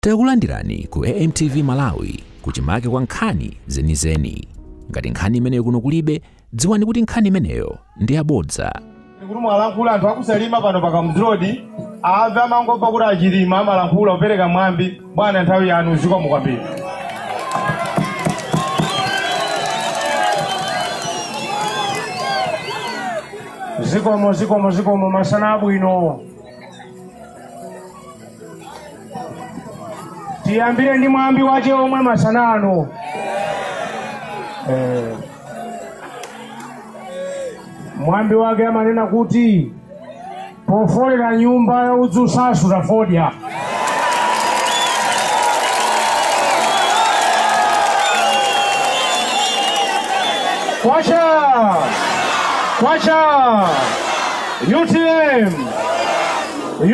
Takulandirani ku AMTV Malawi kuchimake kwa nkhani zenizeni. Ngati nkhani imeneyo kuno kulibe, dziwani kuti nkhani imeneyo ndi yabodza. Kuti mwalankhula anthu akusalima pano pa Kamuzu Road amve, amangomva kuti achilima amalankhula kupereka mwambi. Bwana, nthawi yanu, zikomo kwambiri. Zikomo, zikomo, zikomo. Masana abwino. Tiyambire ndi mwambi wache omwe masana ano. Mwambi wake amanena kuti pofolera nyumba ya udzu sasuta fodya. Kwacha kwacha! UTM,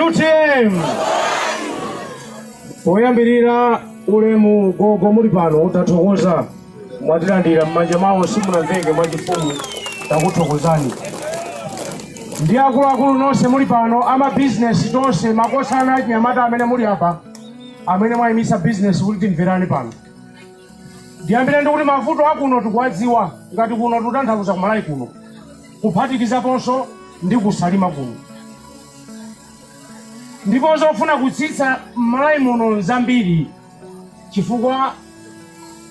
UTM! Poyambirira, ulemu gogo muli pano, tathokoza mwatilandira m'manja mwawo simunamveke mwachifumu, takuthokozani. Ndi akuluakulu nonse muli pano, amabizinesi tonse, makosana, achinyamata amene muli apa, amene mwayimisa bizinesi kuti timverane pano. Ndiyambire ndikuti mavuto akuno tikuwadziwa. Ngati kuno tikutanthauza kumalawi kuno, kuphatikizaponso ndi kusalima kuno, ndipo zofuna kutsitsa m'Malawi muno nzambiri, chifukwa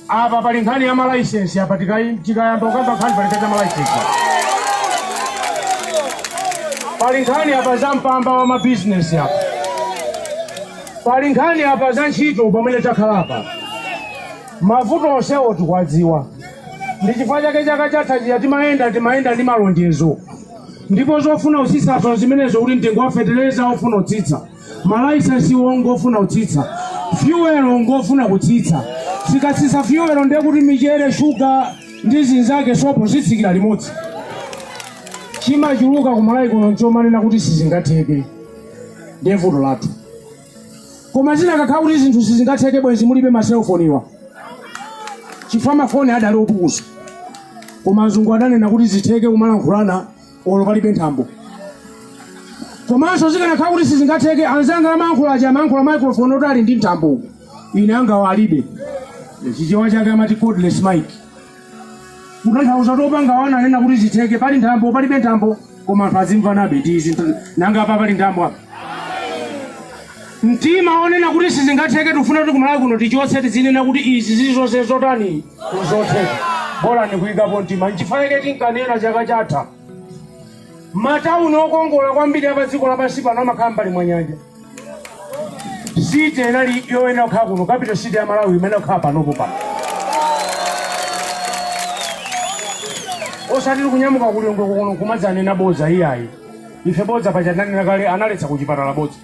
apa pali nkhani ya malaisensi. Apa tikayamba kukamba nkhani, pali nkhani ya malaisensi, pali nkhani apa za mpamba wa mabizinesi, apa pali nkhani apa za ntchito. Pamene takhala apa, mavuto onsewo tikuwadziwa. Ndi chifukwa chake chaka chatha chija timayenda ndi malonjezo, ndipo zofuna kutsitsazo zimenezo, kuti mtengo wa fetereza ofuna kutsitsa, malaisensi ngofuna kutsitsa, fuel ngofuna kutsitsa. Tikatsitsa fuel, ndiye kuti michere, shuga ndi zinzake, sopo, zitsikira limodzi. Chimachuluka kumalawi kuno nchomanena kuti sizingatheke, ndiye vuto lathu. Koma zinakakhala kuti zinthu sizingatheke, bwenzi mulibe maselfoniwa, chifukwa mafoni adali opukusa. Koma azungu adanena kuti zitheke kumalankhulana olo palibe nthambo. Komanso zikanakhala kuti sizingatheke, anzanga amayankhula aja amayankhula microphone oti ali ndi nthambo, ine angawo alibe. Chichewa chake amati cordless mic, kutanthauza kuti opanga wana anena kuti zitheke pali nthambo, palibe nthambo, koma anthu azimvanabe. Tizi nanga apa pali nthambo apa? Mtima onena kuti sizingatheke tifuna kuti kumalawi kuno tichotse, tizinena kuti izi zilizonse zotani, zotheka, bola ndikuyikapo mtima. Nchifukwa chake tinkanena chaka chatha, matawuni okongola kwambiri apa dziko lapansi pano amakhala mbali mwa nyanja. City inali yoyenera kukhala kuno, capital city ya Malawi imene kukhala panopo pano, osati kunyamuka kulilongwe kuno kumadzanena bodza, iyayi. Ife bodza paja tinanena kale, analetsa kuchipatala bodza,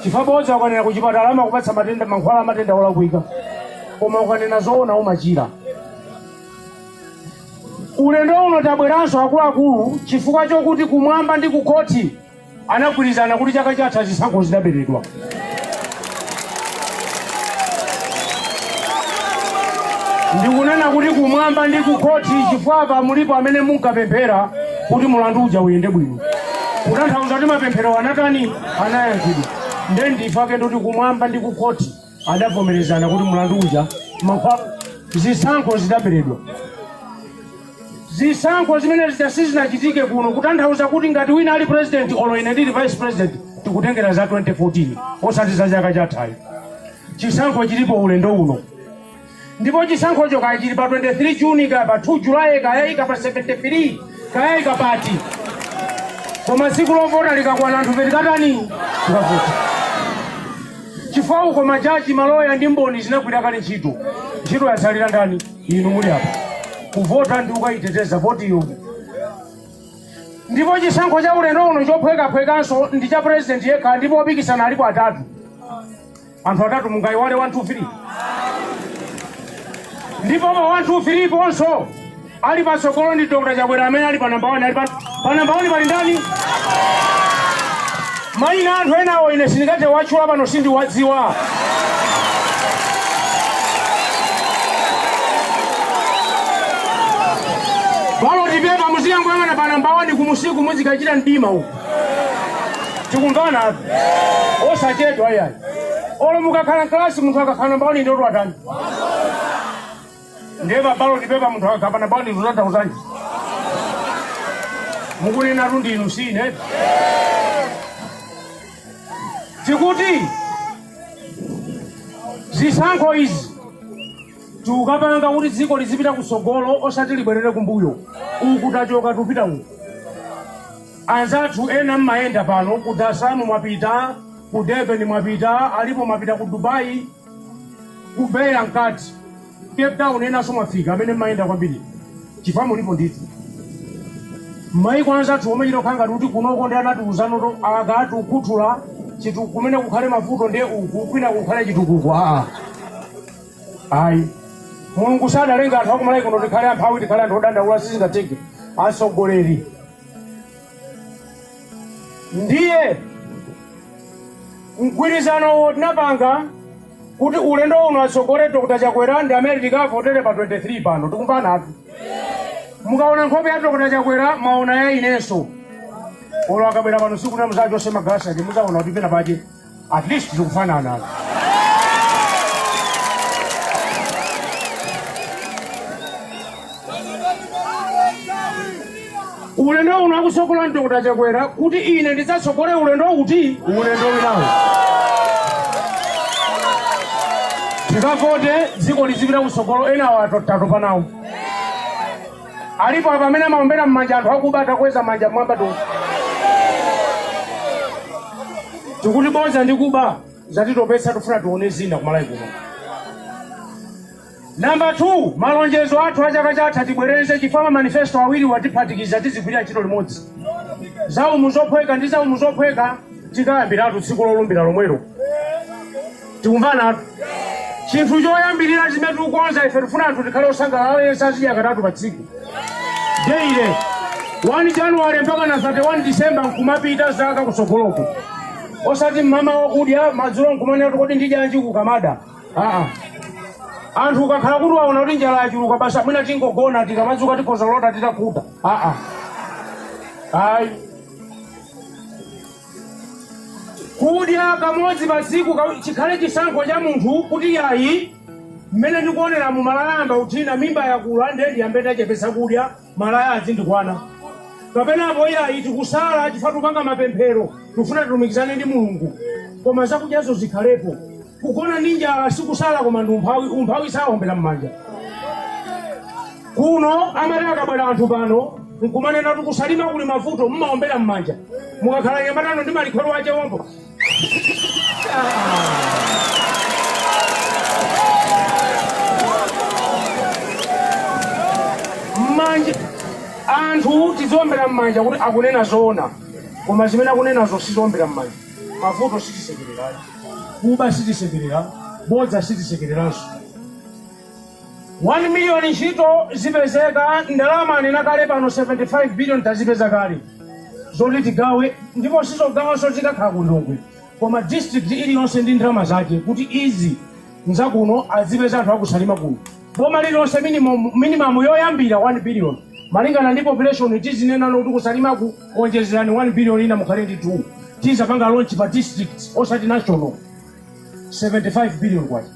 chifukwa bodza ukanena kuchipatala amakupatsa matenda, mankhwala amatenda olakwika, koma ukanena zoona umachira. Ulendo uno tabweranso akuluakulu chifukwa chokuti kumwamba ndi kukhoti anagwirizana kuti chaka chatha zisankho zidaberedwa. Ndikunena kuti kumwamba ndi kukhoti chifukwa apa mulipo amene munkapemphera kuti mulandu uja uyende bwino, kutanthauza kuti mapemphero anatani? Anayankhidwa. Nde ndifake ndikuti kumwamba ndi kukhoti adavomerezana kuti mulandu uja zisankho zidaberedwa. Zisankho zimene zija sizinachitike kuno, kutanthauza kuti ngati wina ali president, olo ine ndili vice president, tikutengera za 2014 osati za chaka chathayi. Chisankho chilipo ulendo uno, ndipo chisankhocho kaya chili pa 23 Juni, kaya pa 2 Julayi, kaya ika pa 73, kaya ika pati, koma tsiku lovota likakwana, anthu tikatani? Tikavota, chifukwa uko majaji, maloya ndi mboni zinagwira kale ntchito. Ntchito yatsalira ndani? Inu muli apa, kuvota ndi ukayiteteza votiyo. Ndipo chisankho cha ulendo uno chophwekaphwekanso ndi cha president yekha, ndipo opikisana alipo atatu, anthu atatu. Mungayiwale 1 2 3? Ndipo pa 1 2 3 ponso ali patsogolo ndi Dr. Chakwera amene ali pa namba 1. Ali pa namba 1 pali ndani? Mayina anthu enawo ine sindingathe watchula pano, sindiwadziwa. Ballot paper muziyangoyang'ana pa namba 1, kumusiku muzikachita mdima uku. Tikumvana? Osachedwa iyayi. Olo mukakhala mkalasi munthu akakhala namba 1 ndiye watani? Ndiye pa ballot paper munthu akakhala namba 1 zikutanthauza mukunena ndinu sine. Tikuti zisankho izi tikukapanga kuti dziko lizipita kutsogolo osati libwerere kumbuyo. Uku tachoka tupita uku. Anzathu ena mmayenda pano ku Dar es Salaam mwapita, ku Durban mwapita, alipo mwapita ku Dubai, ku Beira mkati, Cape Town enanso mwafika amene mmayenda kwambiri. Chifukwa mulipo ndithu. Maiko anzathu omwe chitokhala ngati kuti kunoko ndi anatiuzanoto akati ukhuthula chitu kumene kukhale mavuto ndiye uku kwina kukhale chitukuko. Aa. Ayi. Mulungu sadalenga anthu akumalawi kuno tikhale amphawi tikhale anthu odandaula sizingatheke. Atsogoleri. Ndiye mgwirizano tinapanga kuti ulendo uno atsogole Dr. Chakwera ndi amene tikavotere pa 23 pano tikumvana atu. Mukaona nkhope ya Dr. Chakwera maona ya inenso. Olo akabwera pano siku na mzacho sema gasa ndi muzaona kuti pena pache at least tikufanana. Ulendo uno akusogola Dr. Chakwera kuti ine ndidzatsogole ulendo uti ulendo winawo. Tikavote dziko lizipita kutsogolo ena awa tatopa nawo. Alipo apa amene amaombera m'manja anthu akuba atakweza manja mwamba tu. Tikuti bodza ndi kuba zatitopetsa tifuna tione zina kumalawi kuno. Namba 2, malonjezo athu a chaka chatha tibwereze chifukwa manifesto awiri watiphatikiza tizigwirira ntchito limodzi. Zaumu zophweka ndi zaumu zophweka tikayambiratu tsiku lolumbira lomwelo. Tikumvana? Chinthu choyambirira chimene tikukonza ife tifuna anthu tikhale osangalala aliyense azidya katatu pa tsiku. Daily. 1 January mpaka na 31 December nkumapita zaka kutsogoloko. Osati mmama wakudya madzulo nkumanena kuti kodi ndidyanji kukamada. Aa. Anthu ukakhala kuti waona kuti njala yachuluka basa mwina tingogona tikamadzuka tikhoza kulota titakhuta. Aa. Ayi. Kudya kamodzi pa tsiku chikhale chisankho cha munthu kuti yayi mmene ndikuonera mu malaya amba uthina mimba yakula ndiye ndiyambe ndachepetsa kudya malaya azindikwana. Kapenapo yayi tikusala chifukwa tikupanga mapemphero tikufuna tilumikizane ndi Mulungu koma zakudyazo zikhalepo. Kugona ndi njala sikusala koma ndi umphawi, umphawi sawombera m'manja. Kuno amati akabwera anthu pano nkumanena kuti kusalima kuli mavuto mmaombera m'manja. Mukakhala nyamatano ndi malikhwero ache wombo. M'manja anthu tiziombera m'manja kuti akunena zoona koma zimene akunenazo siziombera m'manja. Mavuto sitisekerera. Kuba sitisekerera, bodza sitisekereranso. 1 million ntchito zipezeka, ndalama anena kale pano 75 billion tazipeza kale zoti tigawe, ndipo sizogawanso zikakhala ku Lilongwe, koma district iliyonse ndi ndalama zake kuti izi nzakuno azipeza anthu akusalima kuno. Boma lililonse minimum yoyambira 1 billion malingana ndi population tizinena kuti kusalimaku onjezerani 1 billion ina mukhale ndi 2 tizapanga launch pa district osati national 75 billion kwacha.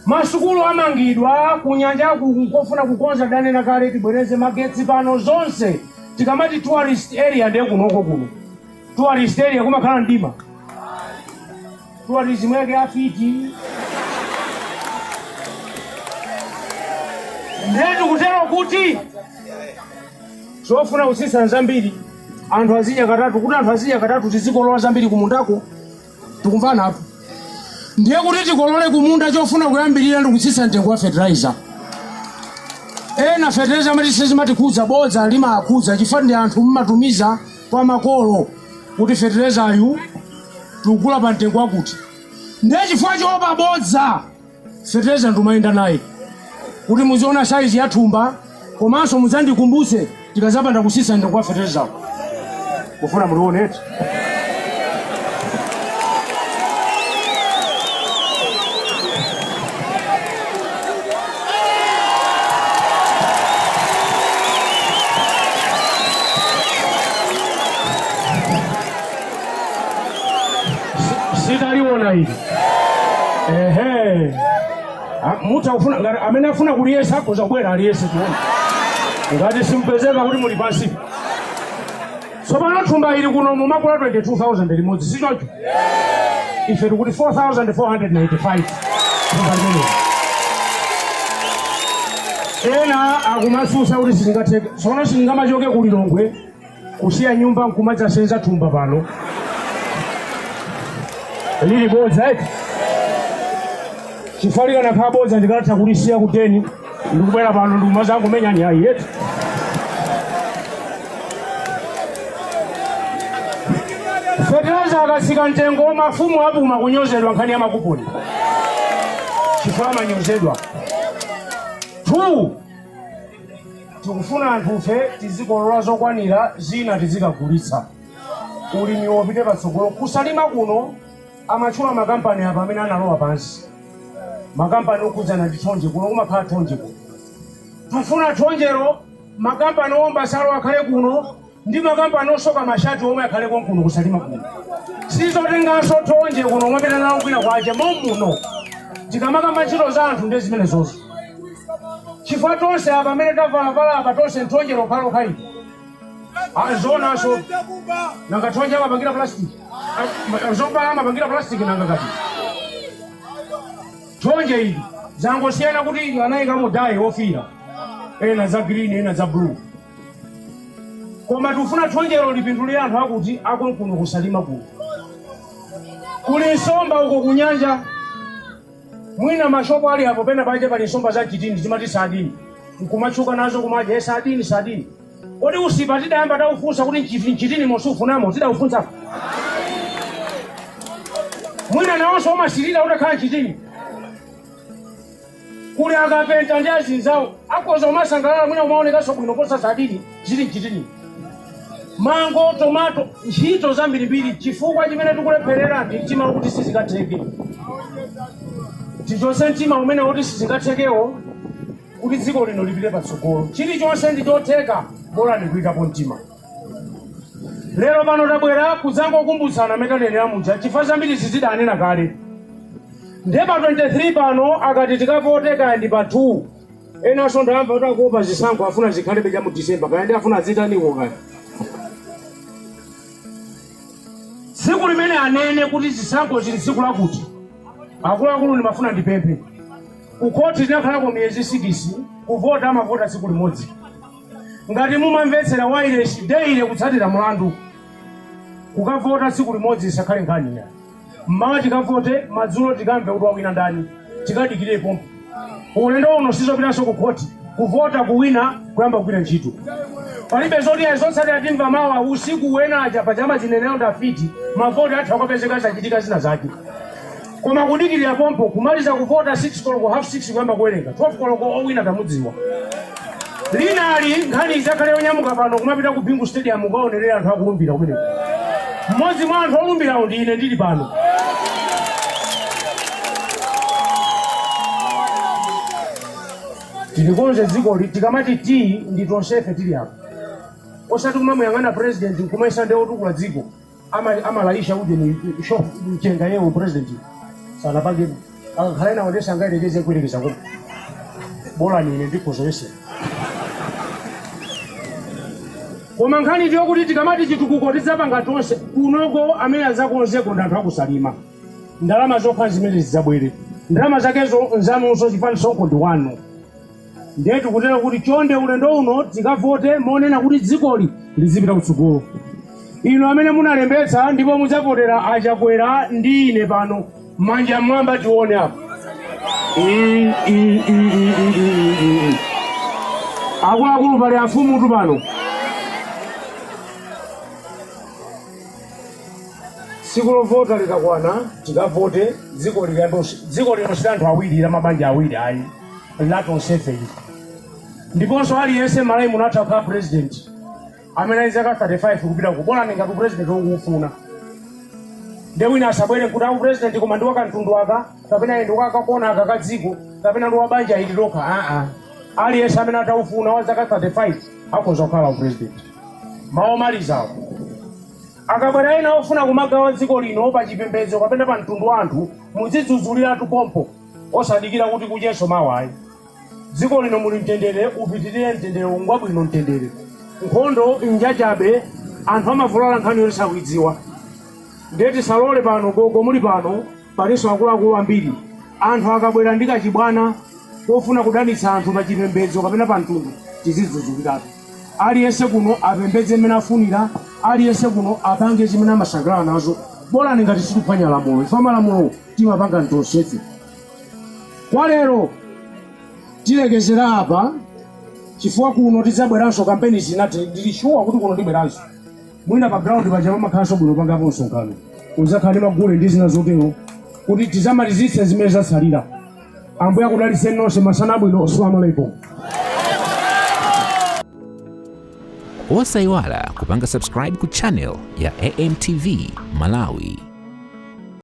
Masukulu amangidwa kunyanja kofuna kukonza danena kale tibwereze magetsi pano zonse tikamati tourist area ndiye kunoko kuno tourist area kumakhala mdima tourism yake afiti ndiye tikutero kuti zofuna kusisa zambiri anthu azidya katatu kuti anthu azidya katatu tizikolola zambiri kumundako tikumvana apo ndiye kuti tikolole kumunda chofuna kuyambirira ndi kutsitsa mtengo wa fertilizer. Ena fertilizer amati sizimatikhudza bodza limakhudza chifukwa ndi anthu mmatumiza kwa makolo kuti fertilizer yu tikugula pa mtengo wakuti ndiye chifukwa choopa bodza fertilizer ndimayenda naye kuti muziona saizi ya thumba komanso mudzandikumbutse tikazapanda kusisa mtengo wa fertilizer kufuna mulione eti. Sitaliona ili. Ehe, mutafuna ngati amene afuna kuliyesa akhoza kubwera aliyese tione ngati simpezeka kuti muli pansi. Tsopano thumba ili kuno mumakula 22,000 limodzi, sichoncho? Ife tikuti 4,495 thumba limeneli. Ena akumasusa kuti sizingatheke. Tsono singamachoke ku Lilongwe kusiya nyumba nkumadzasenza thumba pano lili bodza eti? Chifukwa likanakhala bodza ndikanatha kulisiya kuteni ndikubwera pano ndikumazangomenyani ayi eti? Fetereza akatsika mtengo, mafumu apuma kunyozedwa nkhani ya makuponi, chifukwa amanyozedwa. 2, tikufuna anthufe tizikolola zokwanira, zina tizikagulitsa, ulimi wopite patsogolo. Kusalima kuno amatchula makampani apa amene analowa pansi, makampani okhudzana ndi thonje. Kuno kumakhala thonje kuno. Tufuna thonjero, makampani owomba nsalu akhale kuno ndi makampani osoka mashati omwe akhale konkuno kusalima kuno. Sizotenganso thonje kuno mwapita nawo kwina kwache momuno. Tikamakamba ntchito za anthu ndi zimene zozo, chifukwa tonse apa amene tavalavala apa tonse nthonje lokhalokha ili zonanso. Nanga thonje amapangira plastic? Zovala amapangira plastic? Nanga kati thonje ili zangosiyana kuti anayikamo dye ofira, ena za green, ena za blue, koma tikufuna thonjero lipindulire anthu akuti akonkuno kusalima kuno. Kuli nsomba uko kunyanja, mwina mashopo ali apo pena pache pali nsomba za chitini, timati sardine, nkumatchuka nazo kumadya e sardine, sardine. Kodi usipa tidayamba taufunsa kuti mchitini mosufunamo? Tidaufunsa? Mwina nawonso umasirira utakhala mchitini. Kuli akapenta ndi azinzawo akhoza umasangalala, mwina umaonekanso bwino posa sardine zili mchitini. Mango, tomato, ntchito zambirimbiri. Chifukwa chimene tikulepherera ndi mtima wokuti sizingatheke. Tichotse mtima umene woti sizingathekewo kuti dziko lino lipite patsogolo. Chilichonse ndi chotheka, bola ndikuyikapo mtima. Lero pano tabwera kudzangokumbutsana amene tanenera muja, chifukwa zambiri zizidanena kale. Ndiye pa 23 pano akati tikavote, kaya ndi pa 2, enanso ndamva kuti akuopa zisankho, afuna zikhalebe cha mu December, kaya ndi afuna azitaniwo kaya. Tsiku limene anene kuti zisankho zili tsiku lakuti, akuluakulu, ndimafuna ndipemphe. Kukhoti tinakhalako miyezi 6, kuvota amavota tsiku limodzi. Ngati mumamvetsera wireless daily kutsatira mlandu, kukavota tsiku limodzi isakhale nkhani ya mmawa tikavote, madzulo tikamve kuti wawina ndani, tikadikire pompo. Ulendo uno sizopitanso ku khoti, kuvota, kuwina, kuyamba kugwira ntchito. Palibe zoti zotsatira timva mawa usiku. Wena aja pachama zinenero ndafiti, mavoti athu akapezeka zachitika zina zake, koma kudikirira pompo, kumaliza kuvota 6 koloko, half 6 kuyamba kuwerenga, 12 koloko owina tamudziwa. Linali nkhani izakhale yonyamuka pano kumapita ku Bingu Stadium kukaonerera anthu akulumbira kumeneko. Mmodzi mwa anthu olumbirawo ndi ine ndili pano. Tilikonze dzikoli. Tikamati tii, ndi tonsefe tili apa, osati kumamuyang'ana president nkumaisa ndi otukula dziko. Amalayisha uje ni shop mchenga yewo. President sanapange, akakhala ena wandesa angayerekeze kuyerekeza koma bola nine ndikhozoyesera. Koma nkhani ndiyo kuti tikamati chitukuko tidzapanga tonse kunoko, amene adzakonzeko ndi anthu akusalima. Ndalama zokha zimene zidzabwere, ndalama zakezo nzanunso, chifukwa msonkho ndi wanu. Ndiye tikutero kuti chonde, ulendo uno tikavote monena kuti dzikoli lizipita kutsogolo. Inu amene munalembetsa ndipo mudzavotera Achakwera ndi ine pano, manja mmwamba tione apo. Akuluakulu, pali afumutu pano. Tsiku lovota likakwana, tikavote dziko liyambe. Dziko lino si anthu awiri, la mabanja awiri ayi, la tonsefe ili. Ndiponso aliyense Malawi munatha kukhala president amene ali zaka 35 kupita ku bola ngati president wokufuna. Nde wina asabwere nkuti aku president koma ndi wakamtundu aka, kapena iye ndi wakakona aka ka dziko, kapena ndi wabanja ili lokha. Aa, aliyense amene ataufuna wa zaka 35 akhoza kukhala president. Mawu omalizawo. Akabwera ena ofuna kumagawa dziko lino pa chipembedzo kapena pa mtundu wa anthu, muzidzudzuliratu pompo, osadikira kuti kuchenso mawa ayi. Dziko lino muli mtendere, upitirire mtendere, ngwabwino mtendere. Nkhondo njachabe, anthu amavulala nkhani yoti sakuidziwa. Ndiye tisalole pano, gogo muli pano, palinso akuluakulu ambiri. Anthu akabwera ndi kachibwana kofuna kudanitsa anthu pa chipembedzo kapena pa mtundu, tizidzudzuliratu. Aliyense kuno apembedze mmene afunira, aliyense kuno apange zimene amasangalala nazo, bolani ngati sitiphwanya lamulo. Ife malamulo timapanga tonsefe. Kwa lero tilekezera apa, chifukwa kuno tidzabweranso kampeni zinati. Ndili sure kuti kuno tibweranso, mwina pa ground paja pamakhalanso bwino pangapo msonkhano, udzakhala ndi magule ndi zina zotero, kuti tidzamalizitse zimene zatsalira. Ambuye akudalitseni nonse, masana abwino. Assalamu alaikum. Osayiwala kupanga subscribe ku channel ya AMTV Malawi.